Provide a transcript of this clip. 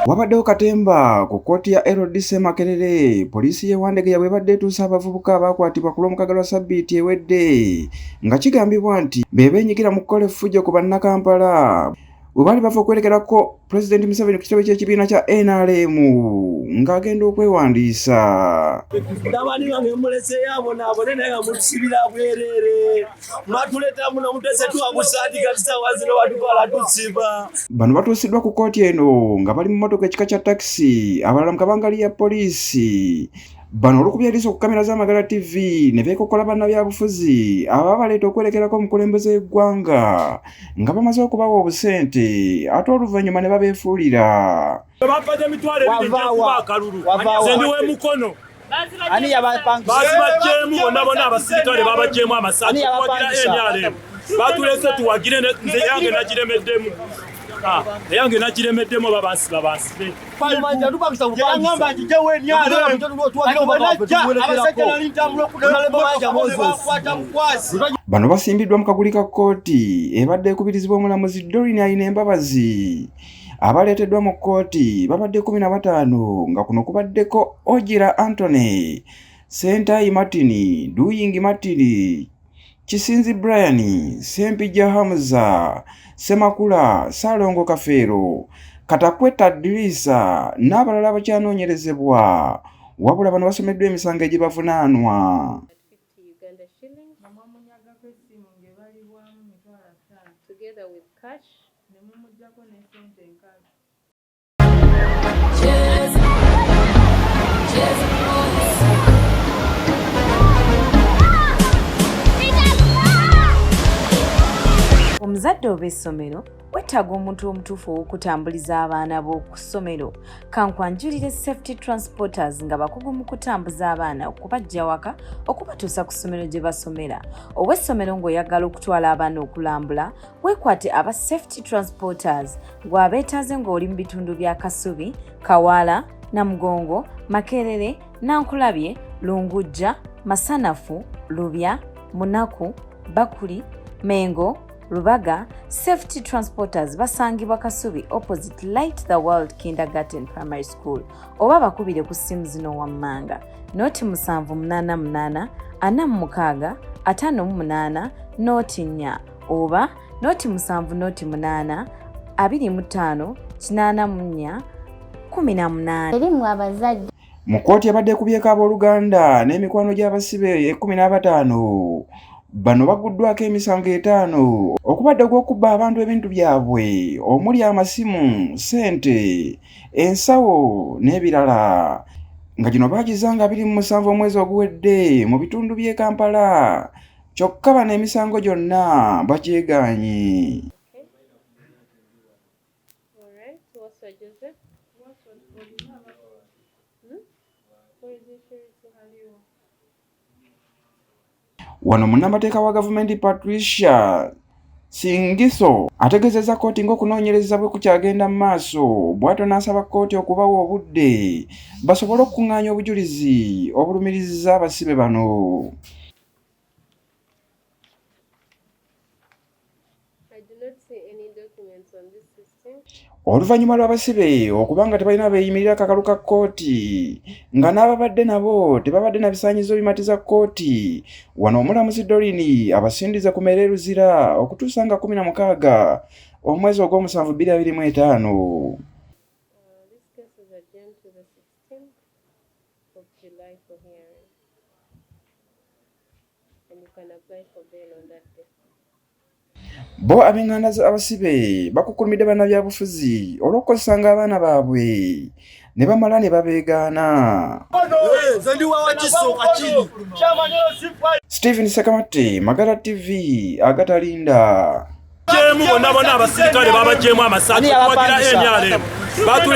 Wabaddewo katemba ku kkooti ya LDC Makerere, poliisi y'e Wandegeya bw'ebadde etuusa abavubuka abaakwatibwa ku Lwomukaaga lwa ssabbiiti ewedde nga kigambibwa nti be beenyigira mu kukola effujjo ku Bannakampala bwe baali bava okwerekerako Pulezidenti Museveni ku kitebe ky'ekibiina kya NRM ng'agenda okwewandiisa. Mutabani wange muleseeyo abonaabone naye nga mutusibira bwereere, mwatuleeta muno mutese tuwabusaati kati saawa zino batutwala tusiba. Bano batuusiddwa ku kkooti eno nga bali mu mmotoka ekika kya takisi, abalala mu kabangali ya poliisi. Bano olukubye eriiso ku kamera za Magala TV ne beekokkola bannabyabufuzi ababaleeta okwerekerako omukulembeze w'eggwanga nga bamaze okubawa obusente ate oluvannyuma ne babeefuulira. Bampadde 20,000 nja akalulu nze ndi w'e Mukono. Bazibaggyemu bonna bonna, abasirikale babaggyemu amasasi. Tuwagira NRM, batulese tuwagire. Nze yange nagiremeddemu, eyange nagiremeddemu, oba bansiba bansibe. Yagamba nti jewe abasajja nali ntambula okukwata bukwasi. Bano basimbiddwa mu kaguli ka kkooti ebadde ekubirizibwa omulamuzi Doreen Ainembabazi. Abaleeteddwa mu kkooti babadde 15 nga kuno kubaddeko Ogira Anthony Sentayi, Martin Duying, Martin Kisinzi, Brian Sempijja, Hamza Semakula, Saalongo Kafeero, Katakweta Dirisa n'abalala abakyanoonyerezebwa. Wabula bano basomeddwa emisango egibavunaanwa. 50 Uganda shillings nga mwamunyagako essimu ng'ebalibwamu 50,000 together with cash. Ne mumuggyako ne ssente enkalu. Cheers. Cheers. Omuzadde oba essomero weetaaga omuntu omutuufu ow'okutambuliza abaana bo ku ssomero. Kankwanjulire Safety Transporters, nga bakugu mu kutambuza abaana okubaggya waka okubatuusa ku ssomero gye basomera. Ow'essomero ng'oyagala okutwala abaana okulambula, weekwate aba Safety Transporters gw'abeetaaze ng'oli mu bitundu bya Kasubi, Kawaala, Namugongo, Makerere, Nankulabye, Lungujja, Masanafu, Lubya, Munaku, Bakuli, Mengo, Rubaga. Safety Transporters basangibwa Kasubi, opposite Light the World Kindergarten Primary School, oba bakubire ku ssimu zino wammanga: 0788 46 58 04 oba 070 8 25 84 18. Eri mmwe abazadde. Mu kkooti ebadde ekubyeko abooluganda n'emikwano gy'abasibe 15, bano baguddwako emisango etaano okubadde ogw'okubba abantu ebintu byabwe omuli amasimu, ssente, ensawo n'ebirala, nga gino baagizanga 27 omwezi oguwedde mu bitundu by'e Kampala. Kyokka bano emisango gyonna bagyegaanye. Alright, Waswa Joseph. Where is your surety? Wano munnamateeka wa gavumenti Patricia Singiso ategeezezza kkooti ng'okunoonyereza bwe kukyagenda mu maaso, bw'atyo n'asaba kkooti okubawa obudde basobole okukuŋŋaanya obujulizi obulumiriza abasibe bano. I do not see any documents on this system. Oluvannyuma lw'abasibe okuba nga tebalina beeyimirira kakalu ka kkooti, nga n'ababadde nabo tebabadde na bisaanyizo bimatiza kkooti, wano omulamuzi Doreen abasindize ku mere Luzira okutuusa nga 16 omwezi ogw'omusanvu 2025. This case is adjourned to the 16th of July for hearing. And you can apply for bail on that day. Bo ab'eŋŋanda abasibe bakukkulumidde bannabyabufuzi olw'okukozesanga abaana baabwe ne bamala ne babeegaana. Nze ndi wa Wakiso Kakiri. Stephen Sekamatte, Magala TV, agatalinda. Gyemu bonna bonna, abasirikale babaggyemu amasasi. Tuwagira NRM.